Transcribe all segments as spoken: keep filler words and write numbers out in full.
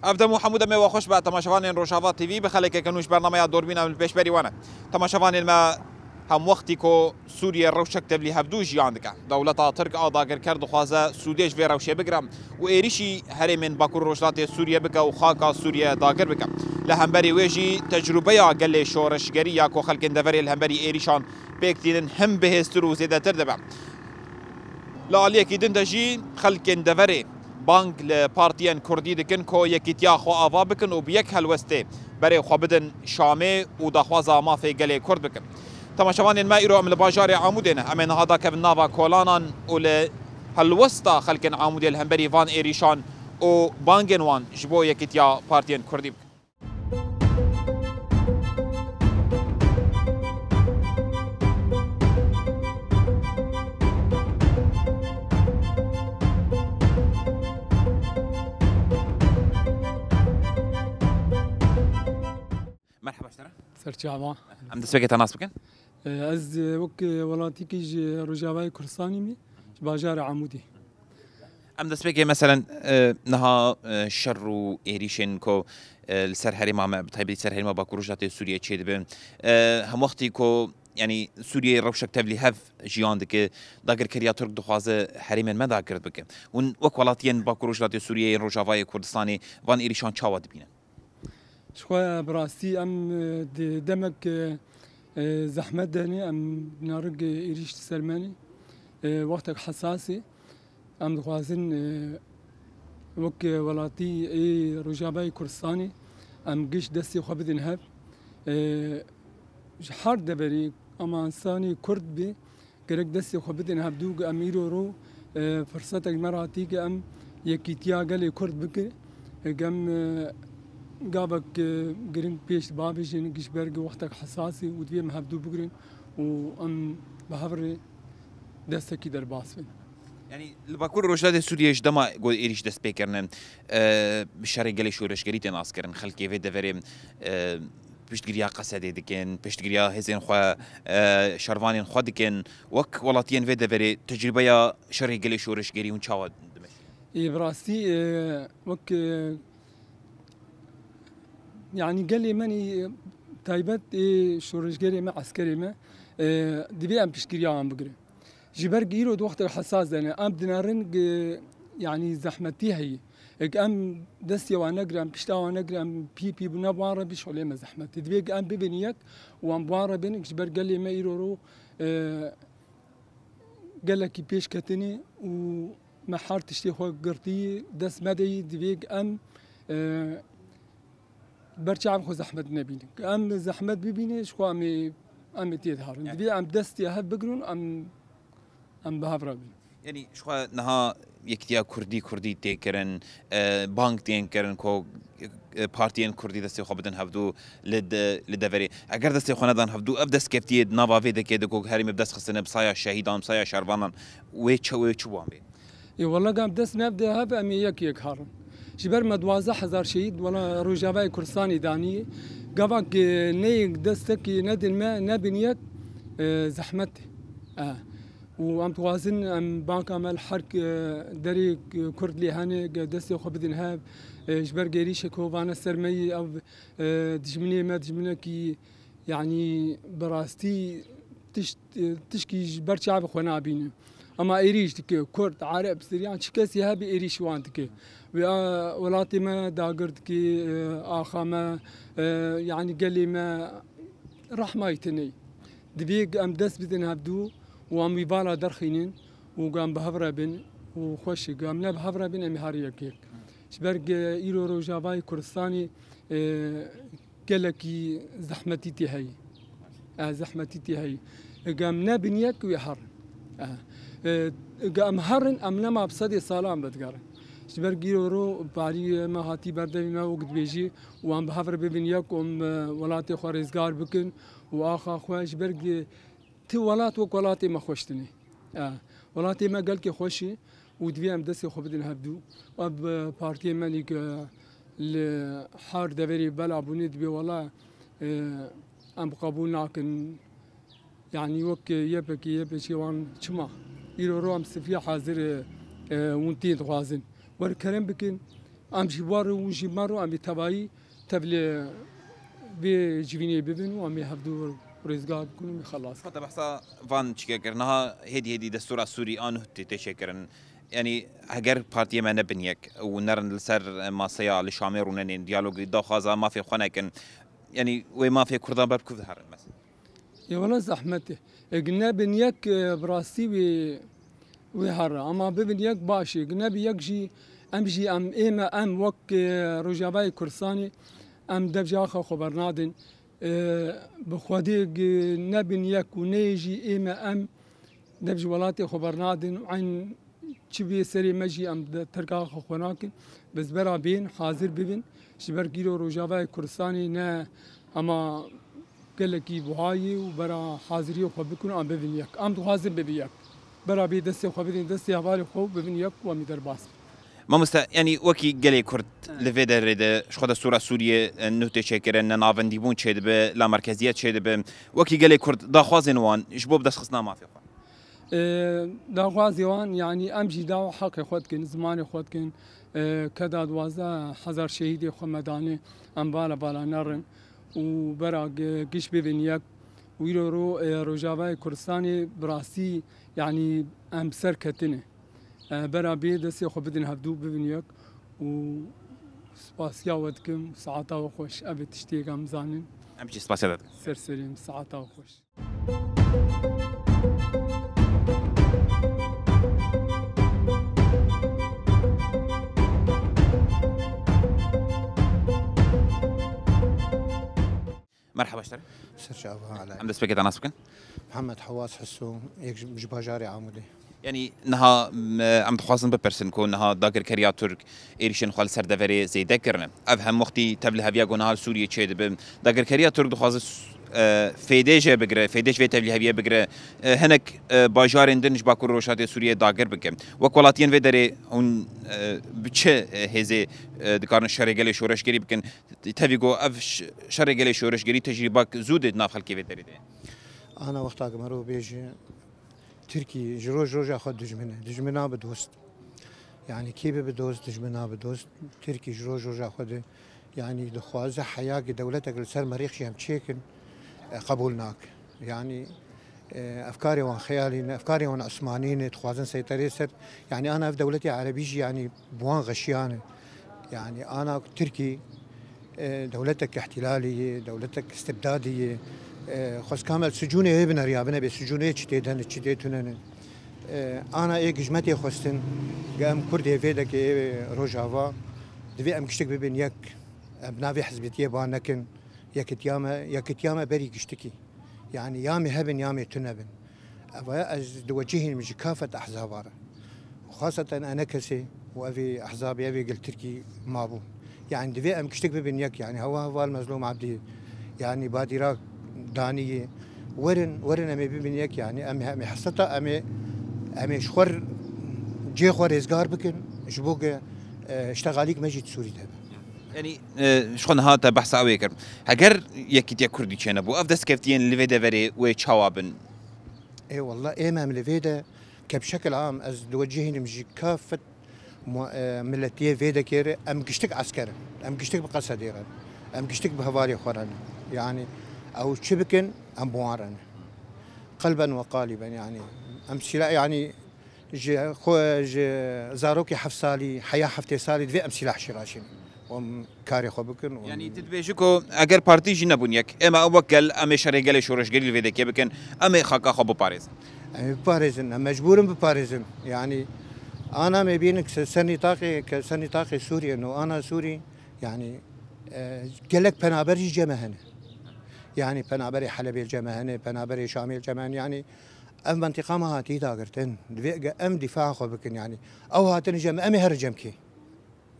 Ev dem û hemû demê we xweş be, temaşevanên Rojava T V, bi xelekeke nû ji bernameya Dorbîna min pêşberî we ne. Temaşevanên me, hemwextî ku Sûriye rewşek tevlî hevdû jiyan dike, dewleta Tirk a dagirker dixwaze sûdê ji vê rewşê bigire û êrîşî herêmên Bakur Rojhilatê Sûriye bike û xaka Sûriye dagir bike. Li hemberî wê jî tecrûbeya gelê şoreşgerî ya ku xelkên deverê li hemberî êrîşan pêk tînin him bihêztir û zêdetir dibe. Li aliyekî din de jî xelkên deverê bang li partiyên kurdî dikin ku yekîtiya xwe ava bikin û bi yek helwestê berê xwe bidin Şamê û daxwaza mafê gelê kurd bikin. Temaşevanên me, îro em li bajarê Amûdê ne. Em ê niha dakevin nava kolanan û li helwesta xelkên Amûdê li hemberî van êrîşan û bangên wan ji bo yekîtiya partiyên kurdî bikin. Merhaba ji te re. Serçava. Em destpêkê te nas bikin. Ez, e, wek, e, welatîkî ji Rojavayê Kurdistanê me, ji bajarê Amûdê. Em destpêkê, meselen, e, niha, e, şer û êrîşên ku, e, li ser herêma me, bi taybetî ser herêma Bakur Rojhilatê Sûriyê çêdibin, e, hemwextî ku, yanî, Sûriyeyê rewşek tevlî hev jiyan dike, dagirkeriya Tirk dixwaze herêmên me dagir bike. Hûn wek welatiyên Bakur Rojhilatê Sûriyê yên Rojavayê Kurdistanê van êrîşan çawa dibînin? Ji xwe bi rastî em, e, di demek, e, e, zehmet de ne, em narik, e, êrîş li ser me ne. E, wextek hesas e. Em dixwazin, e, wek welatî ê Rojavayê Kurdistanê em giş destê xwe bidin hev. E, ji her deverê, ama însanê Kurd be, gerek destê xwe bidin hevdû, em îro ro, e, firsetek me re hatî ke em yekîtiya gelê Kurd bikin. Em, e, gavek, e, giring pêş bavêjin, ji ber ku wextek hesas e û divê em hevdû bigirin û em bi hev re destekî derbas bin. Yanî li Bakur Rojhilatê Sûriyê ji dema ku êrîş dest pê kirine, e, bi şerê gelê şoreşgerî tê naskirin. Xelkê vê deverê, e, piştgiriya Qesedê dikin, piştgiriya hêzên xwe, e, şervanên xwe dikin. Wek welatiyên vê deverê tecrûbeya şerê gelê şoreşgerî hûn çawa dimeşin? Ê, bi rastî, e, wek, e, yanî gelê me nî taybet ê şoreşgerê me, eskerê me, e, divê em piştgiriya wan bigirin. Ji ber ku îro di wextek hesas de ne, em dinerin, yanî zehmetî heye. Eke em destê wan negirin, em pişta wan negirin, em pî pî bû ne bi wan re bî, şolê me zehmetî. Divê ku em bibin yek û em bi wan re bin, ji ber gelê me îro ro, e, gelekî pêş ketinî û me her tiştê xwe girtî, dest me deyî, divê ku em, e, ber çav xwe zehmet nebînin. Em zehmet bibînin, ji xwe em ê, em ê tê de herin. Yani Divê em destê hev bigrin, em, em bi hev re bin. Yanî ji xwe niha yekîtiya Kurdî, Kurdî tê kirin, e, bang tên kirin ku, e, partiyên Kurdî destê xwe bidin hevdû li de, li deverê. Eger destê xwe nedan hevdû, ev destkeftiyê di nava vê dekê de ku herêmê bi dest xistine, bi saya şehîdan, bi saya şervanan, wê çi, wê çi wan bê? Ê, wela gam dest me de hev, em ê yek yek herin. Ji ber me duwazdeh hezar şehîd, wela Rojavayê Kurdistanê danî. Gava ku neyên destekî nedin me, nebin yek, e, zehmet e. E, û em dixwazin em banka me li her, e, derê, e, Kurd lê hene, ge destê xwe bidin hev, e, ji ber êrîşê ku vane ser me yî, ev, e, dijminê me, dijminekî Yanî bi rastî tişt, tişkî ji ber çavê xwe nabîne. Ema êrîş dike, Kurd, Ereb, Siryan, çi kesî hebe êrîş wan dike. Wê a welatê me dagir dike, e, axa me, e, yanî gelê me rehmayî tune. Divê em dest bidin hevdû û em wî vala derxînin û em bi hev re bin û xweş e. Em ne bi hev re bin, em ê her yek yek. Ji ber ge îro Rojavayê Kurdistanê, e, gelekî zehmetî tê heyî. E, zehmetî tê heyî. Ege em nebin yek wê herin. E, E, ge em herin, em nema bi sedê sala em vedigerin. Ji ber gîro ro parî me hatî berdevî me wek dibêjî û em bi hev re bibin yek û em, e, welatê xwe rêzgar bikin û axa xwe ji ber gi-, ti welat wek welatê me xweş tine. E, welatê me gelkê xweş e û divê em destê xwe bidin hevdû. Ev, e, partiyê me lî ke li her deverê bela bûne dibê wela, e, em qebûl nakin. Yanî wek Y P G, Y P G wan çima? Îro ro em sifiya hazir, e, e, hûn tê dixwazin. Wer kerem bikin, em jî war û hûn jî me ro, em ê tevayî tevlê vê civînê bibin û em ê hevdû rêzgar bikin û em ê xelas bikin. Heta behsa van çike kir. Niha hêdî hêdî destûra Sûrî a nuh tê, tê çêkirin. Yanî heger partiyê me nebin yek û nerin li ser maseya li Şamê rûnenên diyalogî daxwaza mafê xwe nekin, yanî wê mafê Kurdan ber bi ku diherin mesela? Ê wele zehmet e. Ê nebin yek, e, bi rastî wê, wê here. Ama bibin yek baş e. Nebin yek jî, em jî em ê me em wek, e, Rojavayê Kurdistanê em dev jî axa xwe bernadin. E, bi Xwedê gi-, nebin yek û neyê jî ê me em dev ji welatê xwe bernadin û eyn çi bê serê me jî em de terka xwe xwe nakin. Biz bera bên hazir bibin. Ji ber gîro Rojavayê Kurdistanê ne hema gelekî buha ye û bera haziriyê xwe bikin û em bibin yek. Em dixwazin bibin yek. Bera bê destê xwe bidin destê hevalê xwe û bibin yek û em ê derbas bin. Mamoste, yanî wekî gelê Kurd li vê derê de ji xwe destûra Sûriyê, e, nuh tê çêkirin, ne navendîbûn çêdibe, la merkeziyet çêdibe. Wekî gelê Kurd daxwazên wan ji bo bidestxistina mafê xwe. E, daxwazê wan, yanî em jî dawa heqê xwe dikin, zimanê xwe dikin, e, keda duwazdeh hezar şehîdê xwe me danê, em vala vala nerin û bera gi-, giş bibin yek. Û îro ro, e, Rojavayê Kurdistanê bi rastî, yanî em ser ketine. E, bera bê destê xwe bidin hevdû bibin yek û spasiya we dikim, saeta we xweş. Ev e tiştê em zanin. Em jî spasiya te dikin. Ser serê min, saeta we xweş. Merhaba ji te re. Ser çava, alay. Em destpêkê te nas bikin. Mihemed Hewaz Hiso, yek ji, ji bajarê Amûdê. Yanî niha, em, em dixwazin bipirsin ku niha dagirkeriya Tirk êrîşên xwe li ser deverê zêde kirine. Ev hem wextî tevliheviya ku niha li Sûriyê çêdibe. Dagirkeriya Tirk dixwaze s-, e, fêdê jê bigire, fêdê ji vê tevliheviyê bigire. E, hinek, e, bajarên din ji Bakur û Rojhilatê Sûriyê dagir bike. Wek welatiyên vê derê hûn, e, bi çi, e, hêzê, e, dikarin şerê gelê şoreşgerî bikin? Tevî ku ev ş-, şerê gelê şoreşgerî tecrîbak zû di nav xelkê vê derê de ye. Ana wexta ku merov bêje, Tirkî ji roj roja xwe dijmin e. Dijmin nabe dost. Yanî kê bibe dost, dijmin nabe dost. Tirkî ji roj roja xwe de, yanî dixwaze heya ki dewletek li ser merîx jî em çêkin, e, qebûl nake. Yanî, e, efkarê wan xeyalî ne, efkarê wan esmanî ne, dixwazin seyterê ser. Yanî ana ev dewletê erebî jî, yanî bi wan xeşiyane. Yanî ana Tirkî, e, dewletek îhtîlalî ye, dewletek istibdadî ye. E, xwezka me sicûnê wê bineriya bine bê sicûnê çi tê dene, çi tê tunene. E, ana ê gijmetê xwestin, ge em Kurdê vê deke ê Rojava, divê em giştik bibin yek. Em navê hizbetiyê ba nekin. Yekitiya me, yekitiya me berî giştikî. Yanî ya me hebin ya me tune bin. Ev e, ez diwecihînim ji kafet ehzaba re. Xaseten enekesê û evê ehzabê, evê gel Tirkî mabû. Yanî divê em kiştik bibin yek, yanî hewa heval Mezlûm Ebdî, yanî badîra danî ye. Werin, werin em ê bibin yek, yanî em, em ê heseta, em ê, em ê ji xwe r-, cê xwe rêzgar bikin, ji bo ke, e, îştexalîk me jî di Sûrî de be. Yanî, e, ji xwe niha te behsa ew ê kir. Heger yekîtiya Kurdî çênebû, ev destkeftiyên li vê deverê wê çawa bin? Ê wella, ê me em li vê de, ke bi şekil am, ez diwecihînim ji kafet mu-, e, miletiyê vê dekê re, em giştik esker in. Em giştik bi Qesedê re. Em giştik bi hevalê xwe re ne. Yanî, ew çi bikin, em bi wan re ne. Qelben we qalîben, yanî. Em sîla, yanî, ji xwe, ji zarokê heft salî, heya heftê salî divê em sîlah şîraşîn. Em karê xwe bikin. Yanî, tu dibêjî ku eger partî jî nebûn yek, ême wek gel, em ê şerê gelê şoreşgerî li vê dekê bikin, em ê xaka xwe biparêzin. Em ê biparêzin, em mecbûr in biparêzin. Yanî, ana me bînin ki ser nîtaqê, ke ser nîtaqê Sûriyê, no ana Sûrî, yanî, e, gelek penaber jî cem me hene. Yanî, penaberê Helebê cem me hene, penaberê Şamê cem me hene. Yanî, Ev mentiqa me hatî dagirtin. Divê ge em dîfa xwe bikin, yanî ew hatin cem, em ê her cem kê.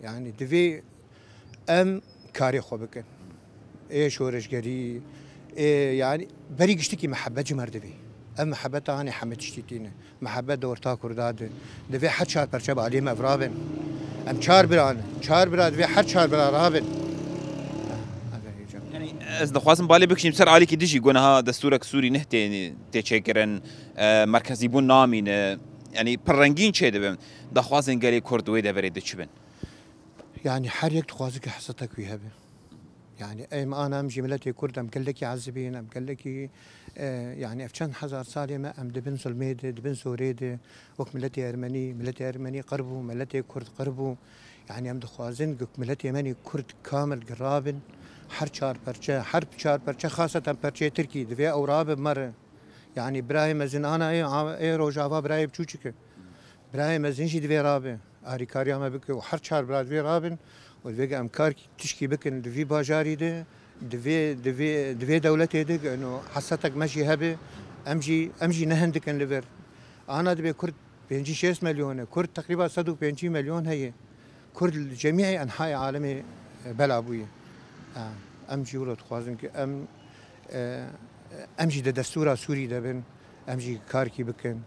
Yanî divê em karê xwe bikin. Ê şoreşgerî, ê, yanî berî giştikî mihebet ji me re divê. Ev mihebeta hanê hemî tiştî tîne. Mihebet di orta Kurda de. Divê her çar perçe bi alî me ev rabin. Em çar bira ne. Çar bira divê her çar bira rabin. Yanî ez dixwazim balê bikişînim ser alîkî dijî ku niha destûrek Sûrî neh tê, tê çêkirin, e, merkezîbûn namîne. Yanî pirrengîn çêdibin. Daxwazên gelê Kurd wê deverê de çi bin? Yanî her yek dixwaze ke hesretek wî hebe. Yanî em ana em jî miletê Kurd em gelekî ezibîn, em gelekî, e, yanî ev çend hezar salê me em di bin zilmê de, di bin zorê de, wek miletê Ermenî, miletê Ermenî qir bû, miletê Kurd qir bû. Yanî em dixwazin ku miletê me nî Kurd kamil girabin, her çar perçe, her çar perçe, xaseten perçeyê Tirkî divê ew rabe me re. Yanî birayê mezin ana ê, ê Rojava birayê biçûçik e. Birayê mezin jî divê rabe. Arîkariya me bike û her çar bira divê rabin û divê em kar tişkî bikin di vî bajarî de, di vê, di vê, di vê dewletê de, ino hesretek me jî hebe, em jî, em jî ne hindik in li vir. Ana dibê Kurd pêncî şêst milyon e, Kurd teqrîba sed û pêncî milyon heye. Kurd li cemî enhayê alemê, e, bela bûye. E, em jî wilo dixwazin ki em, e, em jî di destûra Sûrî de bin, em jî karkî bikin.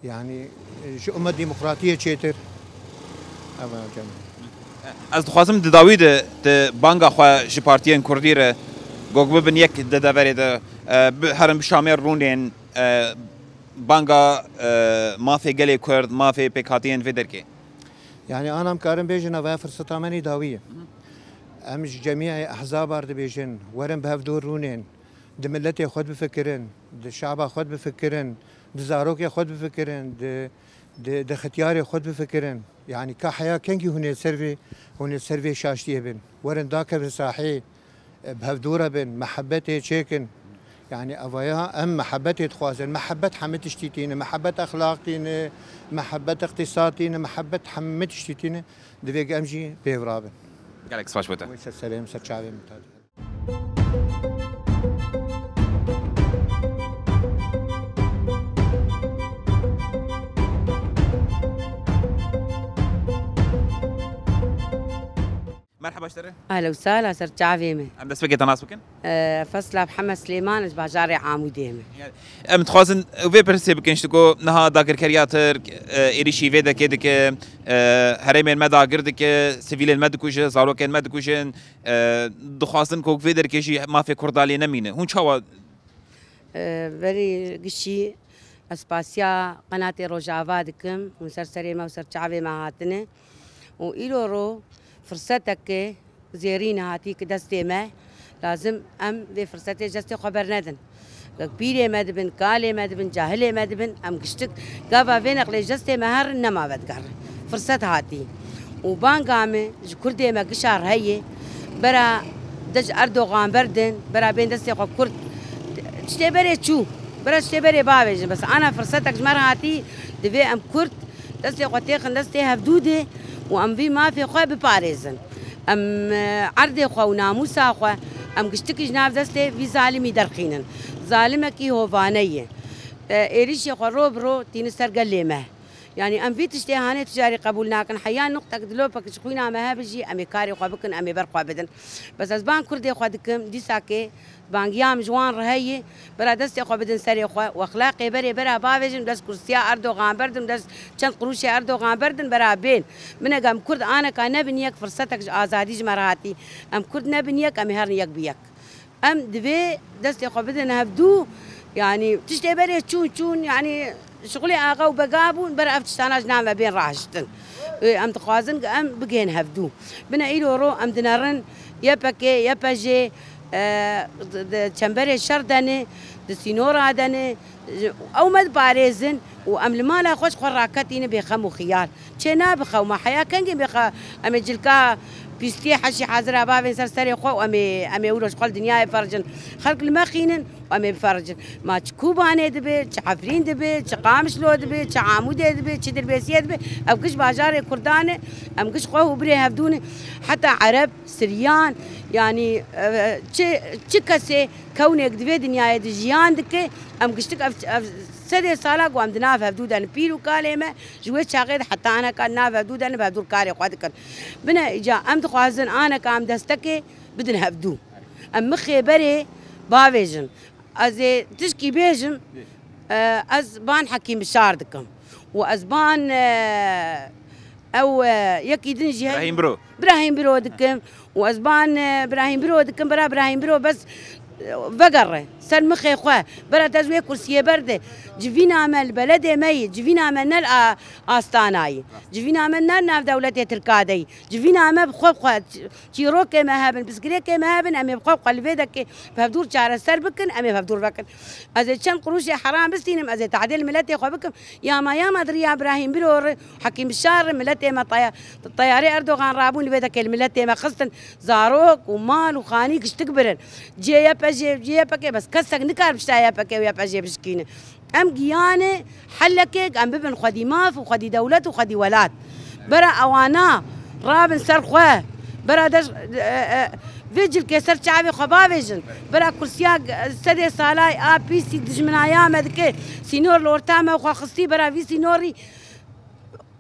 Yanî, e, ji umet demokratiyê çêtir. Ev e, cem. Ez dixwazim di dawî de, de banga xwe ji partiyên Kurdî re gog bibin yek di deverê de, e, bi, herin bi Şamê rûnên, e, banga, e, mafê gelê Kurd, mafê pêkhatiyên vê derkê. Yanî ana em karin bêjin ev firseta me nî dawî ye. Em ji cemiyê ehzabar dibêjin, werin bi hevdû rûnên, di miletê xwe bifikirin, di şaba xwe bifikirin, di zarokê xwe bifikirin, di, di, di xityarê xwe bifikirin. Yanî ka heya kengî hûn ê ser vê, hûn ê ser vê şaştiyê bin. Werin dakevin sahê, bi hevdû re bin, mihebetê çêkin. Yanî evaya em mihebetê dixwazin. Mihebet hemî tiştî tîne, mihebet exlaq tîne, mihebet iqtîsad tîne, mihebet hemî tiştî tîne. Divê em jî pêv rabin. Gelek spas bo te. Wê ser serê min, ser çavê min. Merhaba ji te re. Ehla û sehla, ser çavê me. Em dest pê ke te nas bikin. E, Fesla Mihemed Silêman, ji bajarê Amûdê me. Em dixwazin vê pirsê bikin ji te ku niha dagirkeriya Tirk, e, êrîşî vê derkê dike, e, herêmên me dagir dike, sivîlên me dikuje, zarokên me dikujin, e, dixwazin ku vê derkê jî mafê Kurda lê nemîne. Hûn çawa E, berî gişî ez spasiya Qenatê Rojava dikim. Hûn ser serê me û ser çavê me hatine. Û îro ro firseteke zêrîn hatî ki destê me. Lazim em vê firsetê ji destê xwe bernedin. Wek pîrê me dibin, kalê me dibin, cahilê me dibin, em giştik gava vê neqlê ji destê me herin nema vedigerin. Firset hatî. Û banga me ji Kurdê me gişa re heye, bera de ji Erdogan berdin, bera bên destê xwe Kurd tiştê berê çû, bera tiştê berê bavêjin. Bes ana firsetek ji me re hatî, divê em Kurd destê xwe têxin destê hevdû de û em vî mafê xwe biparêzin. Em, e, erdê xwe û namûsa xwe em giştikî ji nav destê vî zalimî derxînin. Zalimekî hovane ye. E, êrîşê xwe ro bi ro tîni ser gelê me. Yanî em vî tiştê hanê tu carî qebûl nakin. Heya nuqtek dilopek ji xwîna me hebijî, em ê karê xwe bikin, em ê ber xwe bidin. Bes ez bang Kurdê xwe dikim, dîsakê bangiya min ji wan re heye, bira destê xwe bidin serê xwe û exlaqê berê bera bavêjin, dest kursiya Erdogan berdin, dest çend qurûşê Erdogan berdin, bera bên. Min ega em Kurd aneka nebin yek, firsetek ji azadî ji me re hatî. Em Kurd nebin yek, em ê herin yek bi yek. Em divê destê xwe bidin hevdû, yanî tiştê berê çûn çûn, yanî şixulê axa û bega bûn, ber ev tiştana ji nav me bên rahiştin. Ê, em dixwazin ku em bigihên hevdû. Bine îro ro em dinerin Y P G, Y P J, e, di, di çemberê şer de ne, di sînora de ne, ew me diparêzin û em li mala xwe ji xwe raketîne bê xem û xiyal. Çê nabe xew me heya kengê bêxe em ê cilka pîstiyê heşî hazira bavên ser serê xwe û em ê, em ê wilo ji xwe li dinyayê fericin. Xelk li me xînin û em ê bifericin. Ma çi Kobanê dibe, çi Efrîn dibe, çi Qamişlo dibe, çi Amûdê dibe, çi Dirbêsiyê dibe, ev giş bajarê Kurdan e, em giş xwe û birê hevdû ne. Heta Ereb, Siryan, yanî, e, çi, çi kesê kewnek di vê dinyayê de jiyan dike, em giştik ev, ev Sedê sala ku em di nav hevdû de ne, pîr û kalê me ji wê çaxê de heta aneka di nav hevdû de ne, bi hevdû karê xwe dikin. Bine îca em dixwazin aneka em destekê bidin hevdû. Em mixê berê bavêjin. Ez ê tişkî bêjim, e, ez ban Hekîm Bişar dikim. Û ez ban, e, ew, e, yekî din jî heye. Birahîm Biro. Birahîm Biro dikim. Û ez ban, e, Birahîm Biro dikim, bira Birahîm Biro bes, e, vegere ser mixê xwe. Bira te ji wê kursiyê berde. Civîna me li beledê me yî, civîna me ne li a-, astana yî. Civîna me ne li nav dewletê Tirka de yî. Civîna me bi xwe bi xwe, çîrokê me hebin, pirsgirêkê me hebin, em ê bi xwe bi xwe li vê dekê bi hevdûr çareser bikin, em ê bi hevdûr vekin. Ez ê çend qurûşê heram bistînim, ez ê tadêl miletê xwe bikim. Yama yama di riya Birahîm Biro re, Hekîm Bişar re, miletê me teya-, teyarê Erdogan rabûn, li vê dekê li miletê me xistin, zarok û mal û xanî giştik birin. Cê Y P G, cê Y P G, bes kesek nikar pişta Y P G û Y P G bişkîne. Em giyane helekê, em bibin xwedî maf û xwedî dewlet û xwedî welat. Bera ewana rabin ser xwe. Bera de, e, e, vê cilkê ser çavê xwe bavêjin. Bera kursiya, e, sedê salay a pîsî dijminaya me dike. Sînor li orta me xwe xistî, bera vî sînorî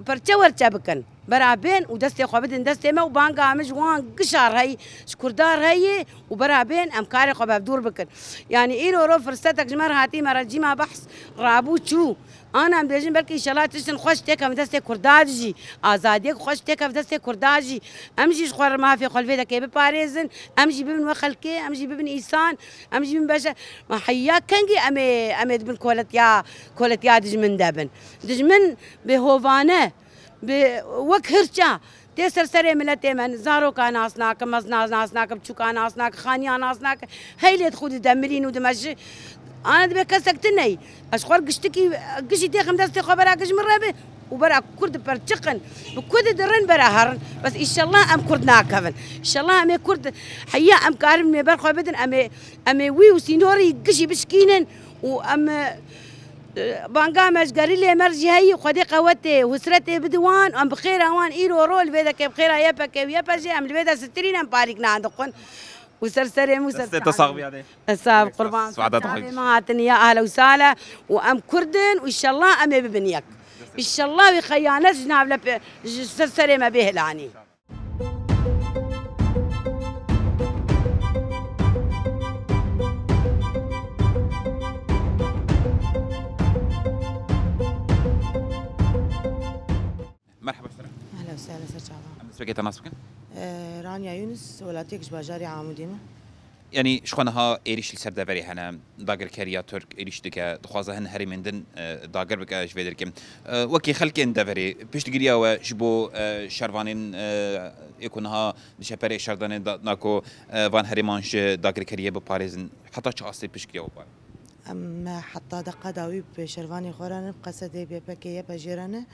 perçe werçe bikin. Bera bên û destê xwe bidin destê me û banga min ji wan gişa re heyî, ji Kurda re heyî û bera bên em karê xwe bi hevdûr bikin. Yanî îro ro firsetek ji me re hatî, me re cîma behs rabû çû. Ana em dibêjin belkî înşallah tiştin xweş têkevin destê Kurda jî, azadiyek xweş têkev destê Kurda jî. Em jî ji xwe re mafê xwe li vê dekê biparêzin, em jî bibin wek xelkê, em jî bibin îsan, em jî bibin beşer. Ma heya kengî em ê, em ê dibin koletiya, koletiya dijmin de bin. Dijmin bêhovane, bi wek hirça tê ser serê miletê me, zaroka nas nakin, mezna nas nakin, biçûka nas nakin, xaniya nas nakin, heylê dixwe didemirîn û dimeşi. Ana dibe kesek tune yî. Ez xwe giştikî gişî têxim destê xwe bera giş min re bi û bera Kurd diperçiqin. Bi ku didirin bera herin. Bes îşellah em Kurd nakevin. Îşellah em ê Kurd heya em karin em ê ber xwe bidin, em ê, em ê wî û sînorî gişî bişkînin û em, e, Banga me ji gerîlê me re jî heyî, Xwedê qewetê, husretê bide wan, em bi xêra wan îro ro li vê dekê bi xêra Y P G û Y P G em li vê de sitirîn em parîk nan dixwin. Û ser serê min û ser Destê te sax biyade. Ez sax, qurban. Saada te xweş. Me hatin ya ehla û sala û em Kurd in û înşallah em ê bibin yek. Înşallah wî xeyanet ji nav lepê, ji ser serê me bê hilanî. Merhaba, sera. Ehla û sehla, ser çava. Em destpêkê te nas bikin? Ee, Rania Yunus, welatiyek ji bajarê Amûdê me. Yanî ji xwe niha êrîş li ser deverê hene, dagirkeriya Tirk êrîş dike, dixwaze hin herêmên din, e, dagir bike ji vê derê. E, wekî xelkên deverê piştgiriya we ji bo, e, şervanên, e, ê ku niha di çeperê şerdanê de, na ku, e, van herêman ji dagirkeriyê biparêzin, heta çi astê piştgiriya we bû? Em heta deqa dawî bi şervanê xwe re ne, bi qesedê B P K Y P G re ne,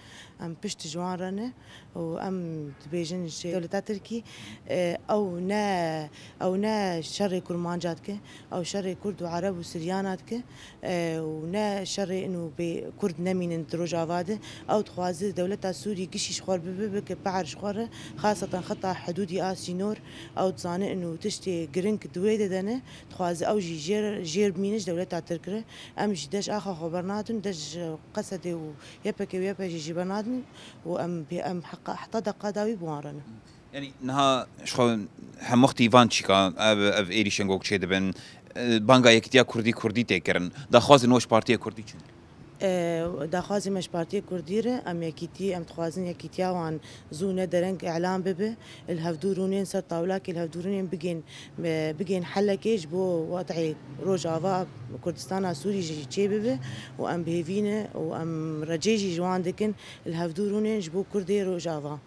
em pişt ji wan re ne û em dibêjin ji dewleta Tirkî, e, ew ne, ew ne şerê Kurmanca dike, ew şerê Kurd û Ereb û Siryana dike, e, û ne şerê ino bê Kurd nemînin di Rojava de. Ew dixwaze dewleta Sûrî gişî ji xwe re bibe, bike pehr ji xwe re, xaseten xeta hidûdî a sînor, ew dizane ino tiştê giring di wê de de ne. Dixwaze ew jî jêr, jêr bimîne ji dewleta Tirk re. Em jî dest axa xwe bernadin, dest ji Qesedê û Y P G û Y P G jî bernadin û em bê, em heqa, heta deqa dawî bi wan re ne. Yanî niha ji xwe hemû xtî van çîka, ev, ev êrîşên ku çêdibin, e, banga yekîtiya Kurdî, Kurdî tê kirin. Daxwazên we ji Partiya Kurdî çi ne? E, daxwazê me ji Partiya Kurdî re, em yekîtî, em dixwazin yekîtiya wan zû ne dereng îlan bibe, li hevdû rûnên ser tawlakê li hevdû rûnên bigên, e, bigên helekê ji bo wed'ê Rojava Kurdistana Sûrî jî çêbibe û em bi hêvî ne û em recê jî ji wan dikin li hevdû rûnên ji bo Kurdê Rojava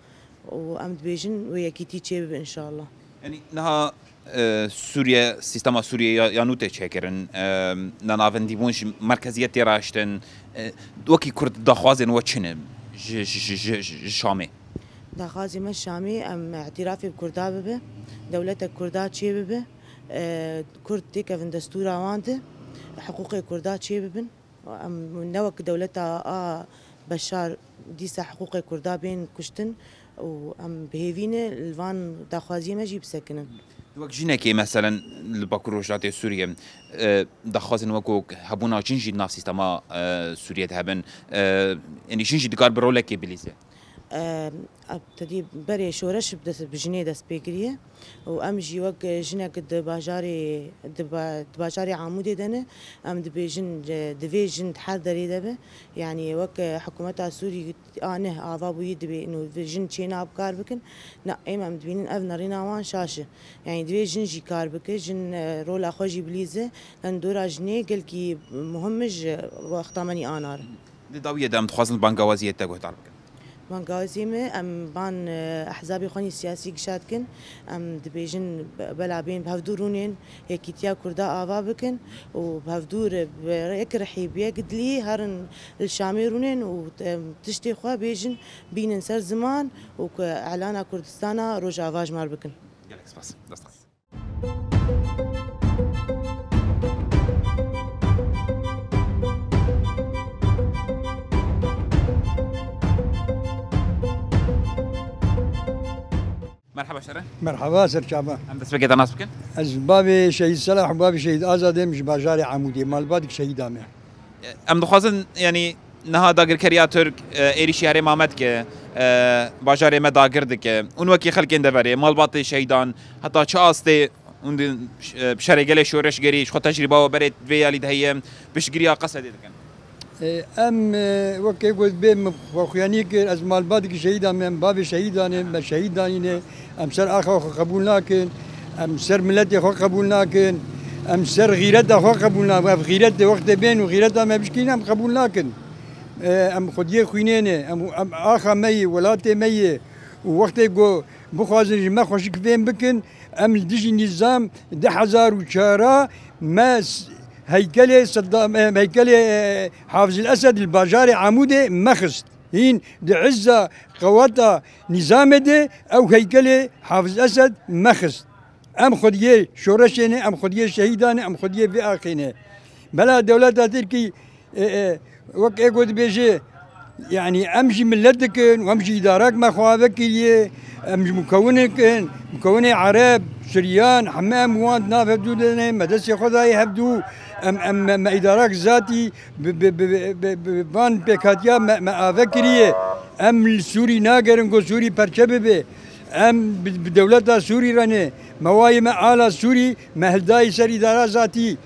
û em dibêjin wê yekîtî çêbibe înşallah. Yanî niha, e, Sûriye, sîstema Sûriye ya, ya nû tê çêkirin, e, nanavendîbûn ji merkeziyetê raştin, e, wekî Kurd daxwazên we çi ne ji, ji, ji, ji, ji Şamê? Daxwazê me Şamê, em îtirafê bi Kurda bibe, dewletek Kurda çêbibe, e, Kurd têkevin destûra wan de, hiqûqê Kurda çêbibin. Em ne wek dewleta a Beşar dîsa hiqûqê Kurda bên kuştin û em bi hêvî ne li van daxwaziyê me jî bisekinin. Wek jinekê, meselen, li Bakur Rojhilatê Sûriyê, e, daxwazên wekû hebûna jin jî di nav sîstema, e, Sûriyê de hebin. E, yanî jin jî dikar bi rolekê bilîze. E, tedî berê şoreş bi dest, bi jinê dest pê kiriye û em jî wek jinek di bajarê, di ba-, di bajarê Amûdê de ne, em dibêjin, e, divê jin di her derê de be. Yanî wek, e, hikûmeta Sûrî A neh ava bûyî dibê û jin çêna bi kar bikin. Na, êm em dibînin ev nerîna wan şaş e. Yanî divê jin jî kar bike, jin, e, rola xwe jî bilîze. Em dora jinê gelkî muhim e ji wexta me nî anar. Di dawiyê de em dixwazin bangawaziyê te guhdar bikin. Bangawazî me, em ban, e, ehzabê xwe nî siyasî gişa dikin. Em dibêjin be-, bela bên bi hevdû rûnên, yekîtiya Kurda ava bikin û bi hevdû re bi yek rihî, bi yek dilî herin li Şamê rûnên û, em, tiştê xwe bêjin, bînin ser ziman û ku elana Kurdistana Rojava ji me re bikin. Gelek spas. Dest xweş. Merhaba, şere. Merhaba, serçava. Em destpêkê te nas bikin. Ez bavê Şehîd Selah û bavê Şehîd Azadê, em ji bajarê Amûdê, malbatek şehîda me. Em dixwazin, yanî niha dagirkeriya Tirk, e, êrîşî herêma me dike, e, bajarê me dagir dike. Hûn wekî xelkên deverê, malbatê şehîdan, heta çi astê hûn di, e, bi şerê gelê şoreşgerî, ji xwe tecrîba we berê vê yalî de heye, piştgiriya Qesedê dikin? E, em, e, wekî got bê min xwexuyanî kir, ez malbatekî şehîda me, em bavê şehîdan ê, me şehîd danîne, em ser axa xwe qebûl nakin, em ser miletê xwe qebûl nakin, em ser xîreta xwe qebûl nakin. Ev xîretê wextê bên û xîreta me bişkîne, em qebûl nakin. E, em xwediyê xwînê ne, em, em axa me yê, welatê me yê û wextê ku bixwazin ji me xweşik fêm bikin, em li dijî nîzam du hezar û çar a me s-, heykelê Seddam, e, heykelê, e, Hafiz el Esed li bajarê Amûdê me xist. Hîn di izza qeweta nîzamê de ew heykelê Hafiz Esed me xist. Em xwediyê şoreşê ne, em xwediyê şehîdan e, em xwediyê vê axê ne. Bela dewleta Tirkî, e, e, wek ê ku dibêje, yanî em jî milet dikin û em jî îdarak me xwe ave kiriye, em ji mukewin dikin, mukewinê Ereb, Siryan, heme em wan di nav hevdû de ne, me destê xwe dayê hevdû, em, em, me, me îdarak zatî bi, bi, bi van pêkhatiya me, me ave kiriye. Em li Sûrî nagerin ku Sûrî perçe bibe. Em bi, bi dewleta Sûrî re ne. Me wayê me ala Sûrî me hildayî ser îdara zatî.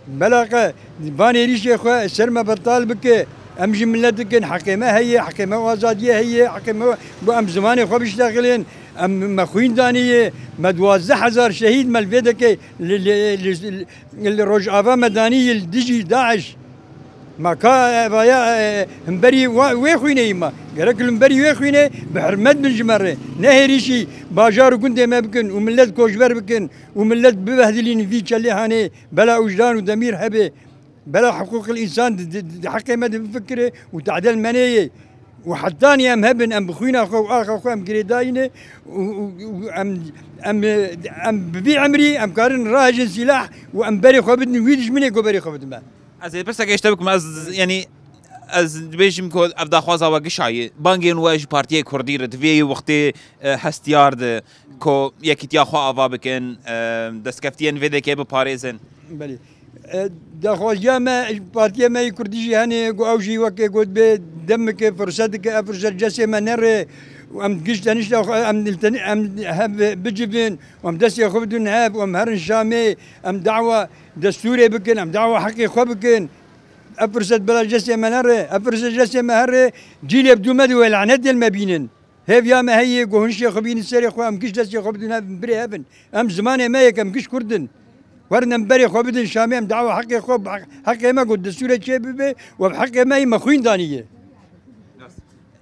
Belaqa van êrîşê xwe ser me betal bike. Em jî milet dikin, heqê me heye, heqê me azadiyê heye, heqê me ku em zimanê xwe biştexilin. Em me xwîn danî ye, me duwazdeh hezar şehîd me li vê deke li, li, li, li Rojava me danî ye li dijî DAIŞ. Ma ka evaya, e, himberî wa-, wê xwîneyî ma. Gerek li himberî wê xwînê bi hirmet bin ji me re. Ne hêrîşî bajar û gundê me bikin û millet koçber bikin û millet bibehdilînin vî çelê hanê. Bela wijdan û demîr hebe. Bela hiqûqil însan di, di, di, di heqê me de bifikire û tadel me neyê. Û hetanî em hebin, em bi xwîna xwe û axa xwe em girêdayî ne û, û, û em, em, em bi vî emrî em karin rahejin sîlah û em berê xwe bidin wî dijminê ku berê xwe bidin me. Ez ê pirseke ji te bikim, ez, yanî, ez dibêjim ku ev daxwaza we gişayî. Bangên we ji Partiyê Kurdî re di vê wextê, e, hestiyar de ku yekîtiya xwe ava bikin, e, destkeftiyên vê dekê biparêzin. Belê. E, daxwaziya me, partiyê me yê Kurdî jî hene, ku ew jî weke got bê dem bike, firset dike, ev firset cesê me nere. Û em giş tenişta xwe, em, em hev bicivin, û em destê xwe bidin hev, û em herin Şamê, em dawa destûrê bikin, em dawa heqê xwe bikin. Ev firset bila cesê me nere, ev firset cesê me here, cîlê bi dû me di wê lanetê li me bînin. Hêviya me heye ku hûn şê xwe bînin serê xwe, em giş destê xwe bidin hev, birê hev in. Em zimanê me yek, em giş Kurd in. Werin em berê xwe bidin Şamê, em dawa heqê xwe, heqê me ku destûrê çê bibe, we bi heqê me yê me xwîn daniye.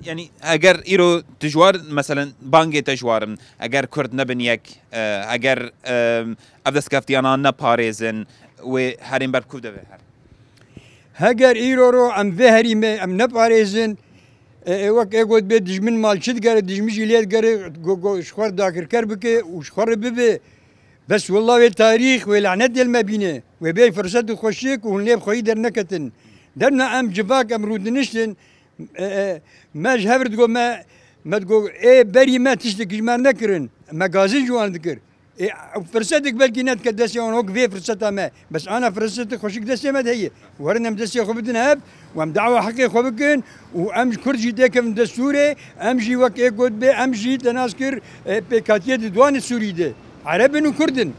Yanî eger îro tu ji war, meselen, bangê te ji war in, eger Kurd nebin yek, e, eger, e, ev destkeftiyana neparêzin, wê herêm ber bi ku de ve her? Heger îro ro em vê herî me em neparêzin, e, e, wek ê got bê dijmin mal çi digere, dijmin jî lê digere, go, go, ji xwe re dagirker bike û ji xwe re bibe. Bes wela wê tarîx, wê lanet dê li me bîne. Wê bê firset û xweşik û hûn lê bi xweyî derneketin. Derna em civak em rûdiniştin, e, e, me ji hev re digo me, me digo ê berî me tiştekî ji me re nekirin. Me gazin ji wan dikir. Ê, firsetek belkî nedike destê wan wek vê firseta me. Bes ana firsetek xweşik destê me de heye. Werin em destê xwe bidin hev û em dawa heqê xwe bikin û em ji Kurd jî têkevin destûrê, em jî wek ê got bê, em jî te nas kir, e, pêkhatiyê di duanê Sûrî de. Ereb in û Kurd in.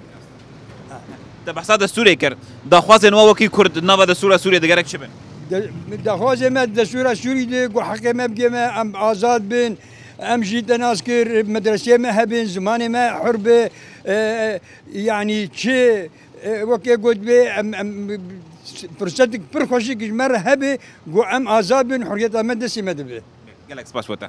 Te behsa destûrê kir. Daxwazên we wekî Kurd di nava destûra Sûriyê de gerek çi bin? De-, daxwazê me destûra Sûrî de ku heqê me bigê me, em azad bin, em jî te nas kir, medreseyê me hebin, zimanê me hur be, e, yanî çi, e, wekê got bê, em, em, firsetik pir xweşik ji me re hebe, ku em azad bin, huriyeta me destê me de be. Gelek spas bo te.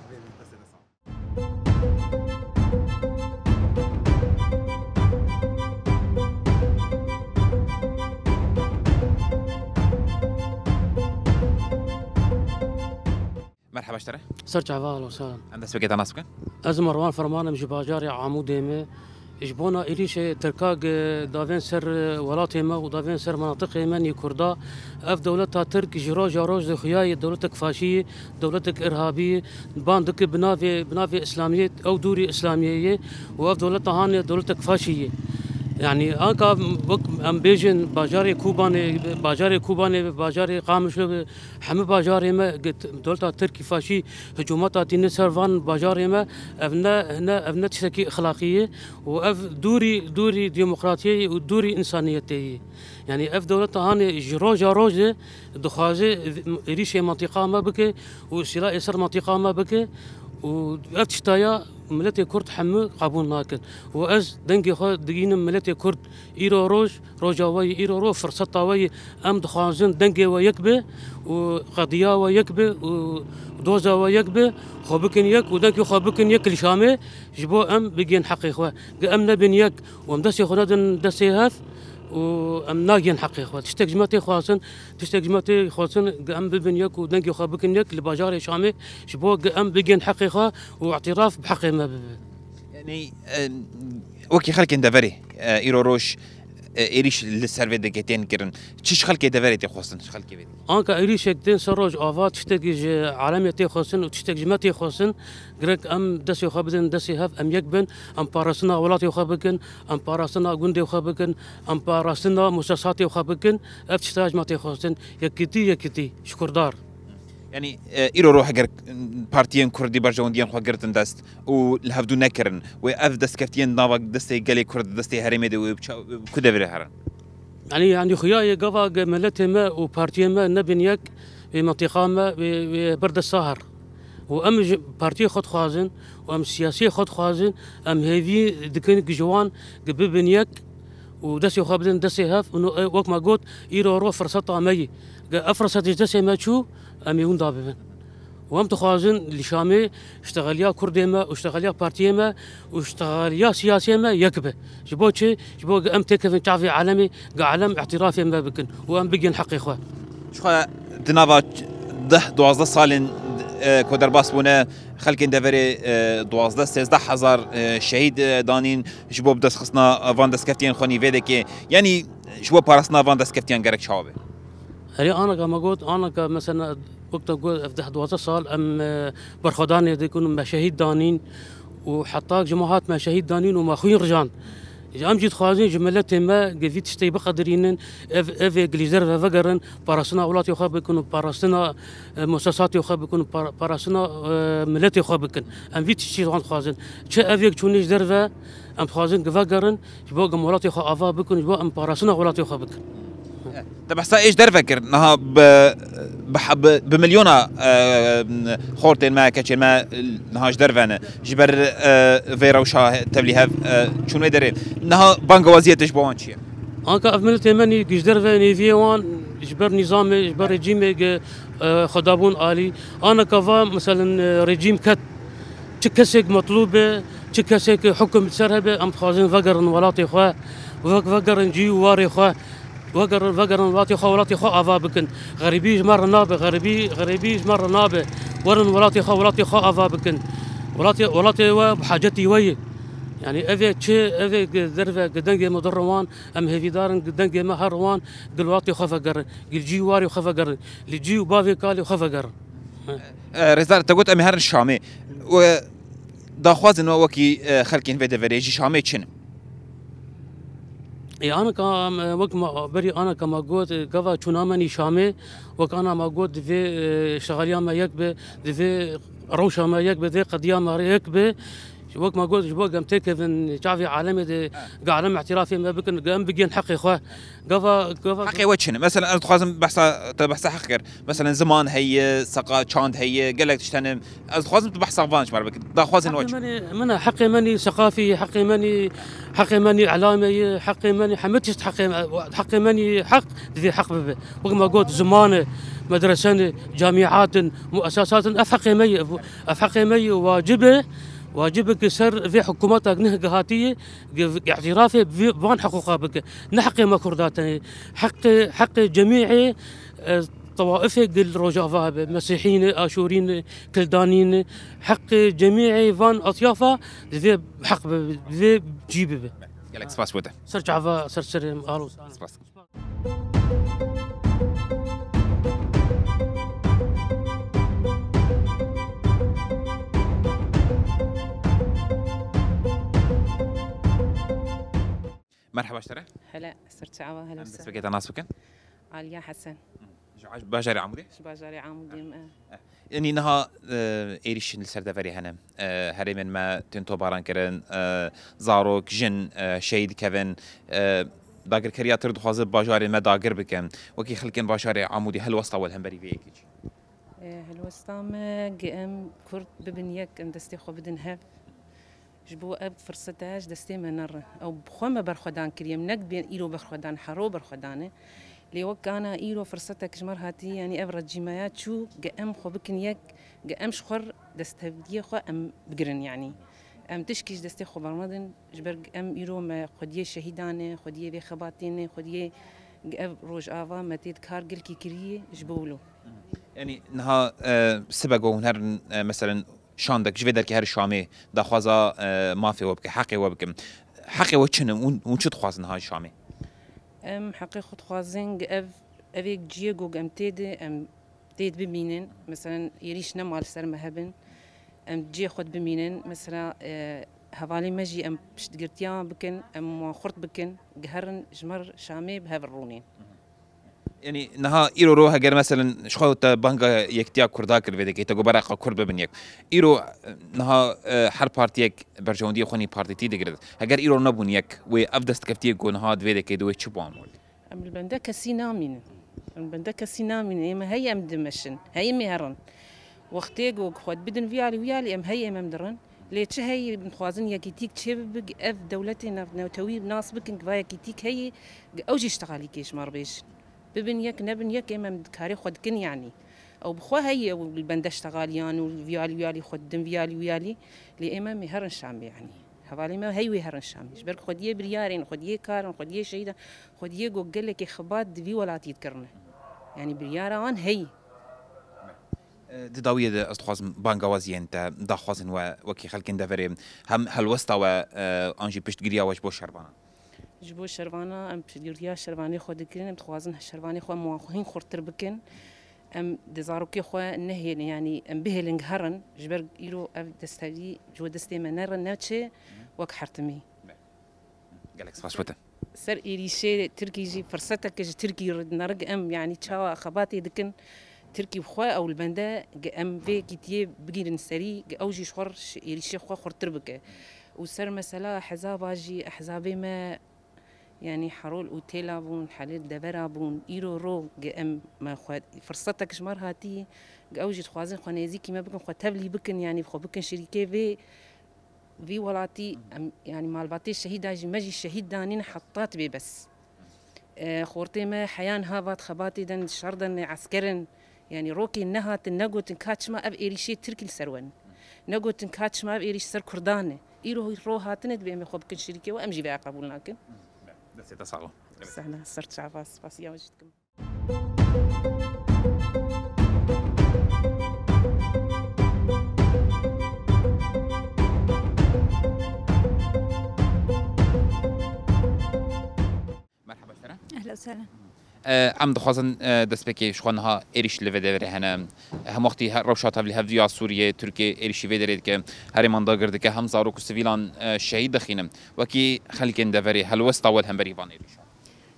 Merhaba ji te re. Ser çava, ahlan û sahlan. Em dest pê kê te nas bikin. Ez Merwan Ferman im, ji bajarê Amûdê me. Ji bona êrîşê Tirka gi davên ser welatê me û davên ser menatiqê me nî Kurda, ev dewleta Tirk ji roja roj dixuya ye dewletek faşî ye, dewletek irhabî, ban dike bi navê, bi navê Îslamiyê, ew dûrî Îslamiyê ye û ev dewleta hanê dewletek faşî ye. Yanî anka wek em bêjin bajarê Kobanê, bajarê Kobanê, bajarê Qamişlo, hemî bajarê me, dewleta Tirkî faşî hicûmeta tîne ser van bajarê me, ev ne, ne, ev ne tiştekî exlaqî ye û ev dûrî, dûrî demokratiyê ye û dûrî însaniyetê ye. Yanî ev dewleta hanê ji roja roj de dixwaze êrîşê mantîqa me bike û îstîlayê ser mantîqa me bike û ev tiştaya miletê Kurd hemû qebûl nakin. Û ez dengê xwe digînim miletê Kurd îro roj, roja we yê, îro roj firseta we yê. Em dixwazin dengê we yek be û qediya we yek be û doza we yek be. Xwe bikin yek û dengê xwe bikin yek li Şamê ji bo em bigihên heqê xwe. Ge em nebin yek û em destê xwe nedin destê hev, û em nagihên heqê xwe. Tiştek ji me tê xwestin, tiştek ji me tê xwestin, em bibin yek û dengê xwe bikin yek li bajarê Şamê, ji bo em bigihên heqê xwe û îtiraf bi heqê me bibe. Yanî, e, wekî xelkên deverê, e, îro roj, e, êrîş li ser vê dengê tên kirin. Çi ji xelkê deverê tê xwestin, ji xelkê vê dengê? Anka êrîşek tên ser roj ava, tiştekî ji alemê tê xwestin û tiştek ji me tê xwestin, gerek em destê xwe bidin destê hev, em yek bin, em parastina welatê xwe bikin, em parastina gundê xwe bikin, em parastina mûsesatê xwe bikin, ev tişta ji me tê xwestin, yekîtî, yekîtî, şikurdar. Yanî, e, îro roj heger partiyên Kurdî berjewendiyên xwe girtin dest û li hevdû nekirin, wê ev destkeftiyên nava destê gelê Kurd, destê herêmê de wê bi ça-, bi ku deverê herin? Yanî, yanî xuya ye gava ge miletê me û partiyê me nebin yek, wê mentiqa me, wê, wê ber desta her. Û em ji partiyê xwe dixwazin û em siyasiyê xwe dixwazin, em hêvî dikin gi ji wan gi bibin yek û destê xwe bidin destê hev. Û no, e, wek me got, îro ro firseta me yî. Ge ev firset ji destê me çû, em ê winda bibin. Û em dixwazin li Şamê ştexeliya Kurdê me û ştexeliya partiyê me û ştexeliya siyasiyê me yek be. Ji bo çi? Ji bo ge em têkevin çavê alemê, ge alem îtirafê me bikin û em bigihên heqê xwe. Jixwe di nava deh duwazdeh salên, e, ku derbas bûne, xelkên deverê, e, duwazdeh sêzdeh hezar, e, şehîd, e, danîn ji bo bidestxistina van destkeftiyên xwe nîvêdekê. Yanî ji bo parastina van destkeftiyan gerek çawa be? Herê anaka me got, anaka mesela wek te got, ev deh duwazdeh sal em, e, berxwedanê dikin û me şehîd danîn û heta ji me hat me şehîd danîn û me xwîn rijand. Ji em jî dixwazin ji miletê me ge vî tiştê biqedirînin, ev, ev ê gilî derve vegerin, parastina welatê xwe bikin û parastina, e, mosesatê xwe bikin û par-, parastina, e, miletê xwe bikin. Em vî tiştî ji wan dixwazin. Çi ev yek çûnê ji derve, em dixwazin ge vegerin, ji bo ge welatê xwe ava bikin, ji bo em parastina welatê xwe bikin. Te behsa êş derve kir, niha bi, bi, bi, bi milyona, e, xortên me, keçên me niha ji derve ne. Ji ber, e, vê rewşa tevlî hev, e, çûn wê derê. Niha bangewaziyê te ji bo wan çi ye? Anka ev miletê me nî ji derve nêviyê wan ji ber nîzamê, ji ber rejîmê ge, e, xwedabûn alî. Anaka va, meselen, e, rejîm ket. Çi kesek metlûb be, çi kesek hukum li ser hebe, em dixwazin vegerin welatê xwe, vek-, vegerin cî û warê xwe, vegerin, vegerin welatê xwe, welatê xwe ava bikin. Xerîbî ji me re nabe, xerîbî, xerîbî ji me re nabe. Werin welatê xwe, welatê xwe ava bikin. Welatê, welatê we bi hacetî we ye. Yanî ev ê çi, ev ê gi derve, gi dengê me diriwan, em hêvîdar in, gi dengê me her wan, gi welatê xwe vegerin, gi cî û warê xwe vegerin, li cî û bavê kalê xwe vegerin. E, Rêzdar, te got em ê herin Şamê. We daxwazên we wekî, e, xelkên vê deverê ji Şamê çi ne? Ê, anka, em, wek ma, berî anka ma got, gava çûna me nî Şamê, wek ana ma got, divê, e, şexaliya me yek be, divê rewşa me yek be, divê qediya me yek be. Wek ma got, ji bo em têkevin çavê alemê de, Ha. ge alem îtirafê me bikin, ge em bigihên heqê xwe. Gava, gava Heqê we çi ne? Mesela ez dixwazim behsa, te behsa heq kir. Mesela ziman heye, seqa çand heye, gelek tişt hene. Ez dixwazim tu behsa van ji me re bikî. Daxwazên we çi? Heqê me nî, min e, heqê me nî seqafî, heqê me nî, heqê me nî îlamê ye, heqê me nî hemî tişt heqê me, heqê me nî heq, divê heq bibe. Wek me got, ziman e, medrese ne, camîat in, muessesat in, ev heqê me ye, ev, ev heqê me ye, wacib e, wacib e ki ser vê hikûmeta neh gihatî ye, ge-, îtirafê bi van hiqûqa bike. Ne heqê me Kurda tenê, heqê, heqê cemîê, e, tewaifê gil Rojava hebe, Mesîhî ne, Aşûrî ne, Kildanî ne, heqê cemîê van etyafa divê heq bibe, divê cî bibe. Gelek spas bo te. Ser çava, ser serê me, alo. Spas. Merheba ji te re. Hele, ser çava, hele. Em ser. Destpêkê te nas bikin. Aliya Hesen. Ji aj-, bajarê Amûdê? Ji bajarê Amûdê me. Eh. Yanî niha, e, êrîşên li ser deverê hene. E, herêmên me tên tobaran kirin, e, zarok, jin, e, şehîd dikevin. E, dagirkeriya Tirk dixwaze bajarê me dagir bike. Wekî xelkên bajarê Amûdê helwesta we li hemberî vê yekê çi? E, helwesta me, ge em Kurd bibin yek, em destê xwe bidin hev. Ji bo ev firsete ji destê me nerin. Ew bi xwe me berxwedan kiriye. Em ne dibên îro berxwedan, hero berxwedan e. Lê wek ana îro firsetek ji me re hatiye, yanî ev recîmeya çû, ge em xwe bikin yek, ge em ji xwe re desthevdiyê xwe em bigirin, yanî. Em tişkî ji destê xwe bernedin, ji ber em îro me xwediyê şehîdan e, xwediyê vê xebatê ne, xwediyê ev Rojava me tê di kar gelkî kiriye ji bo wilo. Yanî niha, e, sibe ku hûn herin, e, meselen, şandek ji vê derkê her Şamê daxwaza, e, mafê we bike, heqê we bike. Heqê we çi ne? Hûn, hûn çi dixwazin niha ji Şamê? Em heqê xwe dixwazin, ev, ev yek ciyê ku em tê de, em tê de bimînin. Meselen, êrîş nema li ser me hebin. Em ciyê xwe de bimînin. Mesela, e, hevalên me jî em piştgirtiya wan bikin, em wan xurt bikin, giherin ji me re Şamê bi hev rûnên. Yanî niha îro ro heger meselen ji xwe te banga yektiya Kurda kir vê dekê, te got beraqa Kurd bibin yek. Îro, e, niha, e, her partiyek berjewendiyê xwe nî partîtî digire. Heger îro nebûn yek, wê ev destkeftiyê ku niha di vê dekê de wê çi bi wan wert? Em li bende kesî namînin. Em li bende kesî namînin. Ê me heye em dimeşin. Heye em ê herin. Wextê ku xwe bidin vî alî wî alî em heye em, em dirin. Lê çi heye em dixwazin yekîtîk çêbibe, ev dewletê navnetewî nas bikin, va yekîtîk heye, ew jî ştexalîkê ji me re bêjin. Bibin yek, nebin yek, êm em karê xwe dikin, yanî. Ew bi xwe heye, ew li bende ştexaliyan û vî alî wî alî xwe didin, vî alî wî alî. Lê êm em ê herin Şamê, yanî. Hevalê me hey wê herin Şamê. Ji ber ku xwediyê biryarên, xwediyê karin, xwediyê şehîdan, xwediyê ku gelekê xebat di vî welatî dikirine. Yanî biryara wan hey. E, di dawiyê de ez dixwazim bangawaziyên te, daxwazên we wekî xelkên deverê, hem helwesta we, e, an jî piştgiriya we ji bo şervana. Ji bo şervana, em piştgiriya şervanê xwe dikin, em dixwazin şervanê xwe em wan hîn xurtir bikin. Em di zarokê xwe nehêlin, yanî em bihêlin giherin, ji ber îro ev destevî ji we destê me nerin, neçe wek hertimî. Gelek spas bo te. Ser êrîşê Tirkî jî firsetek e ji Tirkî re dinere, em, yanî çawa xebatê dikin, Tirkî bi xwe ew li bende, em vê kîtiyê bigîrin serî, ew jî ji xwe re êrîşê xwe xurtir bike. Û ser mesela hezaba jî, ehzabê me, yanî Herol û Têla bûn, Helîl Devera bûn, îro ro, em, me xwe firsetek ji me re hatî, ew jî dixwazin xwe nêzîkî me bikin, xwe tevlî bikin, yanî xwe bikin şirîkê vê vî welatî, em, yanî malbatê şehîda jî, me jî şehîd danîn heta tibê bes. E, xortê me heyan ha va di xebatê de ne, di şer de ne, esker in. Yanî rokê nehatin, negotin ka çima ev êrîşê Tirk li ser we ne. Negotin ka çima ev êrîş ser Kurdan e. Îro ro hatine dibê em ê xwe bikin şirîkê we, em jî vê qebûl nakin. Destê te sax be. Sehna, ser çava, spasiya we jî dikim. Merhaba ji te re. Ehlen we sehlen. E, em dixwazin, e, destpêkê ji xwe niha êrîş li vê deverê hene. Hem wextî he-, rewşa tevlî hevdû ya Sûriyê, Tirkiye êrîşî vê derê dike, herêman dagir dike, hem zarok û sivîlan, e, şehîd dixînin. Wekî xelkên deverê helwesta we li hemberî van êrîşan?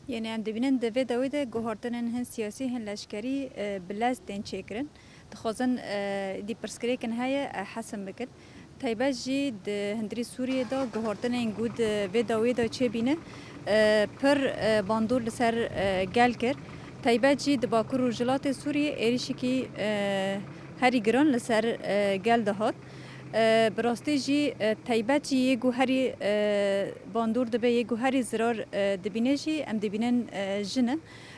Yanî em dibînin di vê dawî de guhartinên hin siyasî, hin leşkerî, e, bi lez tên çêkirin. Dixwazin, e, dî pirsgirêkin heye, e, hesim bikin. Taybet jî di hundirî Sûriyê de guhartinên ku di vê dawiyê de çêbîne, e, pir, e, bandor li ser, e, gel kir. Taybet jî di Bakur û Rojhilatê Sûriyê êrîşekî, e, herî giran li ser, e, gel de hat. E, bi rastî jî, e, taybet jî yê ku herî, e, bandor dibe, yê ku herî zirar, e, dibîne jî em dibînin, e, jin e.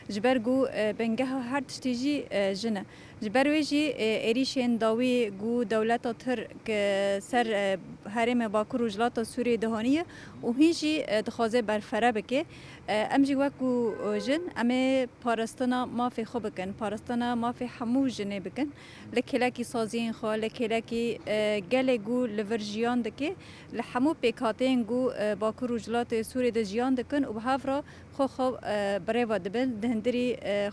Ji ber ku, e, bingeha her tiştî jî, e, jin e. Ji ber wê jî, e, êrîşên dawî ku dewleta Tirk, e, ser, e, herêmê Bakur û Rojhilata Sûriyê dihaniye û hîn jî, e, dixwaze berfere bike. E, em jî wek ku, e, jin, em ê parastina mafê xwe bikin, parastina mafê hemû jinê bikin. Li kêlekî saziyên xwe, li kêlekî, e, gelê ku li vir jiyan dike, li hemû pêkhateyên ku, e, Bakur û Rojhilatê Sûriyê de jiyan dikin û bi hev re xwe xwe, e, bi rêva dibin, di hundirî, e,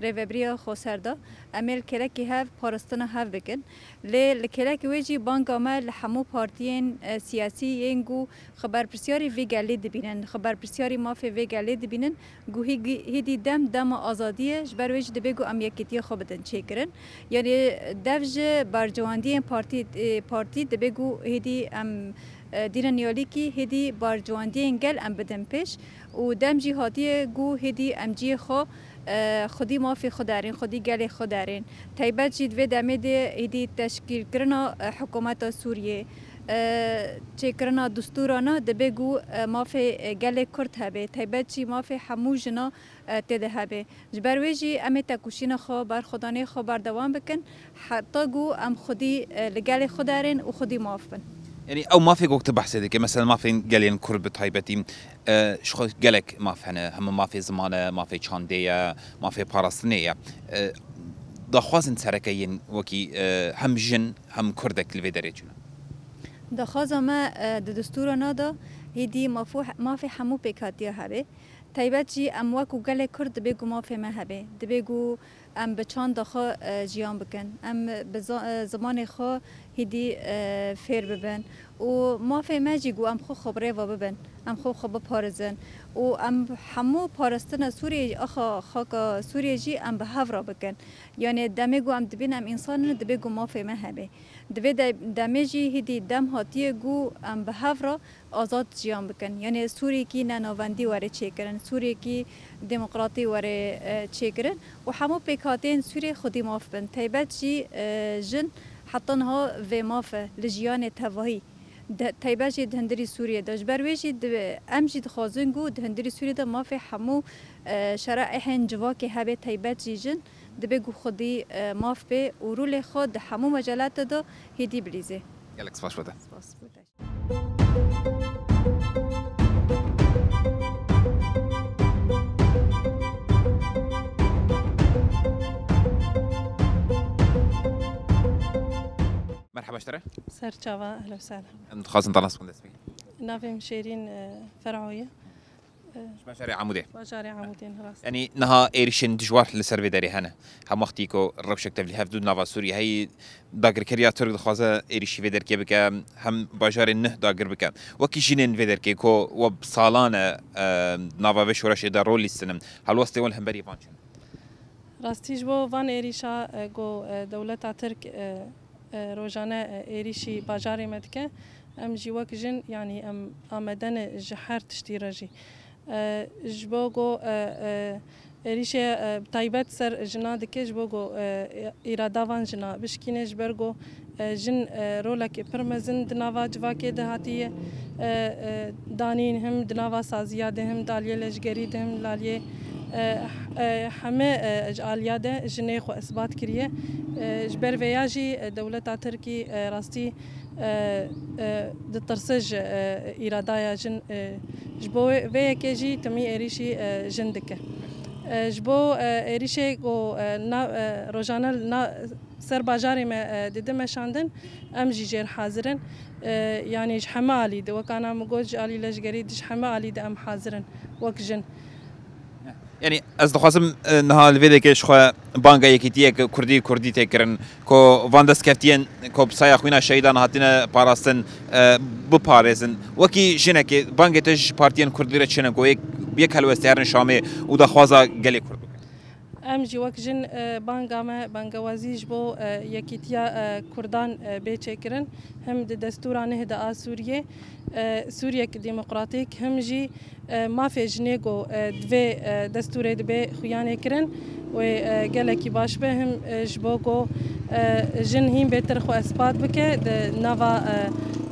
rêvebiriya xweser de. Em ê li kêlekî hev parastina hev bikin. Lê li kêlekî wê jî banga me li hemû partiyên, e, siyasî yên ku xwe berpirsiyarî vê gelê dibînin, xwe berpirsiyarî mafê vê gelê dibînin, ku hî-, hêdî dem dema azadî ye, ji ber wê jî divê ku em yekîtiya xwe bidin çêkirin. Yanî dev ji berjewendiyên partî, e, partî divê ku hêdî em, e, dînin yalîkî hêdî berjewendiyên gel em bidin pêş û dem jî hatiye ku hêdî em cihê xwe, e, xwedî mafê xwe derên, xwedî gelê xwe derên. Taybet jî di vê demê de hêdî teşkîlkirina, e, hikûmeta Sûriyê, e, çêkirina destûrana dibe ku, e, mafê, e, gelê Kurd hebe, taybet jî mafê hemû jina, e, tê de hebe. Ji ber wê jî em ê tekoşîna xwe, berxwedanê xwe berdewam bikin, heta ku em xwedî, e, li gelê xwe derên û xwedî maf bin. Yanî ew mafê ku tu behsê dike, mesela mafên gelên Kurd bi taybetî, e, ji xwe gelek maf hene, hema mafê ziman e, mafê çandê ye, mafê parastinê ye. E, daxwazên sereke yên wekî, e, hem jin hem Kurdek li vê derê çûne? Daxwaza me, e, di destûrana de hêdî mafû-, mafê hemû pêkhatiya hebe. Taybet jî em wekû gelê Kurd dibê ku mafê me hebe. Dibê ku em bi çanda xwe, e, jiyan bikin. Em bi za-, e, zimanê xwe hêdî, e, fêr bibin. Û mafê me jî ku em xwe xwe bi rêva bibin. Em xwe xwe biparêzin. Û em hemû parastina Sûriyê, axa xaka Sûriyê jî em bi hev re bikin. Yanê demê ku em dibîn em însan in, dibê ku mafê me hebe. Di vê de-, demê jî hêdî dem hatiye ku em bi hev re azad jiyan bikin. Yanê Sûriyekî nenavendî were çêkirin, Sûriyekî demokratî were, e, çêkirin û hemû pêkhateyên Sûriyê xwedî maf bin. Taybet jî, e, jin heta niha vê maf e li jiyanê tevahî. De-, taybet jî di hundirî Sûriyê de. Ji ber wê jî di-, em jî dixwazin ku di hundirî Sûriyê de mafê hemû, e, şerehên civakê hebe, taybet jî jin. Dibe ku xwedî, e, maf be û rolê xwe di hemû mecelata de hêdî bilîzê. Gelek spas bo te. Spas bo te. Merhaba ji te re. Ser çava, ehlen we sehlen. Em dixwazin te nas bikin dest pê. Navê min Şêrîn, e, Ferho ye. Ji bajarê Amûdê. Bajarê Amûdê, rast. Yanî niha êrîşên dijwar li ser vê derê hene. Hem wextî ku rewşek tevlî hevdû di nava Sûriyê heyî, dagirkeriya Tirk dixwaze êrîşî vê derkê bike, hem bajarên nuh dagir bike. Wekî jinên vê derkê ku we bi salan e, e, nava vê şoreşê de rol lîstin in. Helwestê we li hemberî van çi ne? Rastî ji bo van êrîşa, e, ku, e, dewleta Tirk, e, e, rojane, e, êrîşî bajarê me dike, em jî wek jin, yanî em amade ne ji her tiştî re jî. E, ji bo ku, e, e, êrîşê, e, bi taybet ser jina dike, ji bo ku, e, îrada van jina bişkîne, ji ber ku, e, jin, e, rolekê pir mezin di nava civakê de hatiye, e, e, danîn, him di nava saziya de, him di aliyê leşgerî de, him di aliyê, e, e, heme, e, ji aliya de jinê xwe isbat kiriye. E, ji ber vêya jî, e, dewleta Tirkî, e, rastî, e, e, ditirse ji, e, îradaya jin, e, ji bo vê, vê yekê jî timî êrîşî, e, jin dike. E, ji bo, e, êrîşê ku, e, na, e, rojane na, ser bajarê me, e, dide meşandin, em jî jêr hazir in. E, yanî ji heme alî de, wek ana min got, ji alî leşgerî de, ji heme alî de em hazir in, wek jin. Yanî ez dixwazim, e, niha li vê dekê ji xwe banga yekîtiyek kurdî kurdî tê kirin, ku van destkeftiyên ku bi saya xwîna şehîdan hatine parastin, e, biparêzin. Wekî jinekê bangê te ji partiyên kurdî re çi ne ku yek, yek helwestê herin Şamê û daxwaza gelê kurd bikin? Em jî wek jin, e, banga me, bangewazî ji bo, e, yekîtiya, e, kurdan, e, bê çêkirin. Him di destûra neh de a Sûriyê, e, Sûriyek demokratîk, him jî, e, mafê jinê ku, e, divê, e, destûrê dibê xuyanê kirin, wê, e, gelekî baş be, him, e, ji bo ku, e, jin hîn bêtir xwe ispat bike di nava,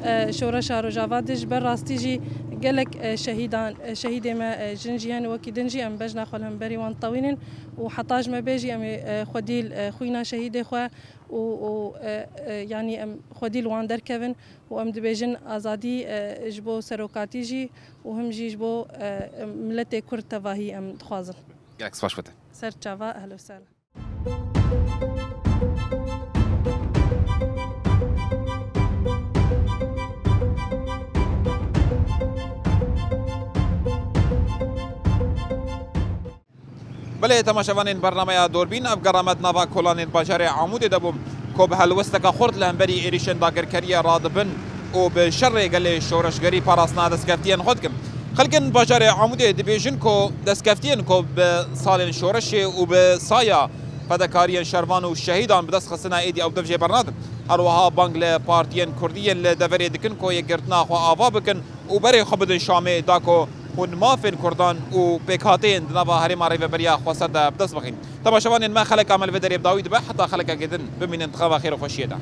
e, e, şoreşa Rojava de. Ji ber rastî jî gelek, e, şehîdan, e, şehîdê me, e, jin jî hene, wekî din jî em bejna xwe li hemberî wan tewînin û heta ji me bê jî em ê, e, xwedî li, e, xwîna şehîdê xwe û, û, e, e, yanî em xwedî li wan derkevin û em dibêjin azadî, e, ji bo serokatî jî û him jî ji bo, e, miletê Kurd tevahî em dixwazin. Gelek spas xwe te. Ser çava, ehlo sehla. Belê, temaşevanên bernameya Dorbîn, ev gera me di nava kolanên bajarê Amûdê de bû, ku bi helwesteke xurt li hemberî êrîşên dagirkeriyê radibin û bi şerê gelê şoreşgerî parastina destkeftiyên xwe dikin. Xelkên bajarê Amûdê dibêjin ku destkeftiyên ku bi salên şoreşê û bi saya fedekariyên şervan û şehîdan bi dest xistina êdî ew dev jê bernadin. Her wiha bang li partiyên kurdî yên li deverê dikin ku yekgirtina xwe ava bikin û berê xwe bidin Şamê, da ku hûn mafên kurdan û pêkhateyên di nava herêma Rêveberiya Xweser de bi dest bixin. Temaşevanên me, xeleka me li vê derê bi dawî dibe, heta xelekekê din bimînin di xeva xêr û xweşiyê de.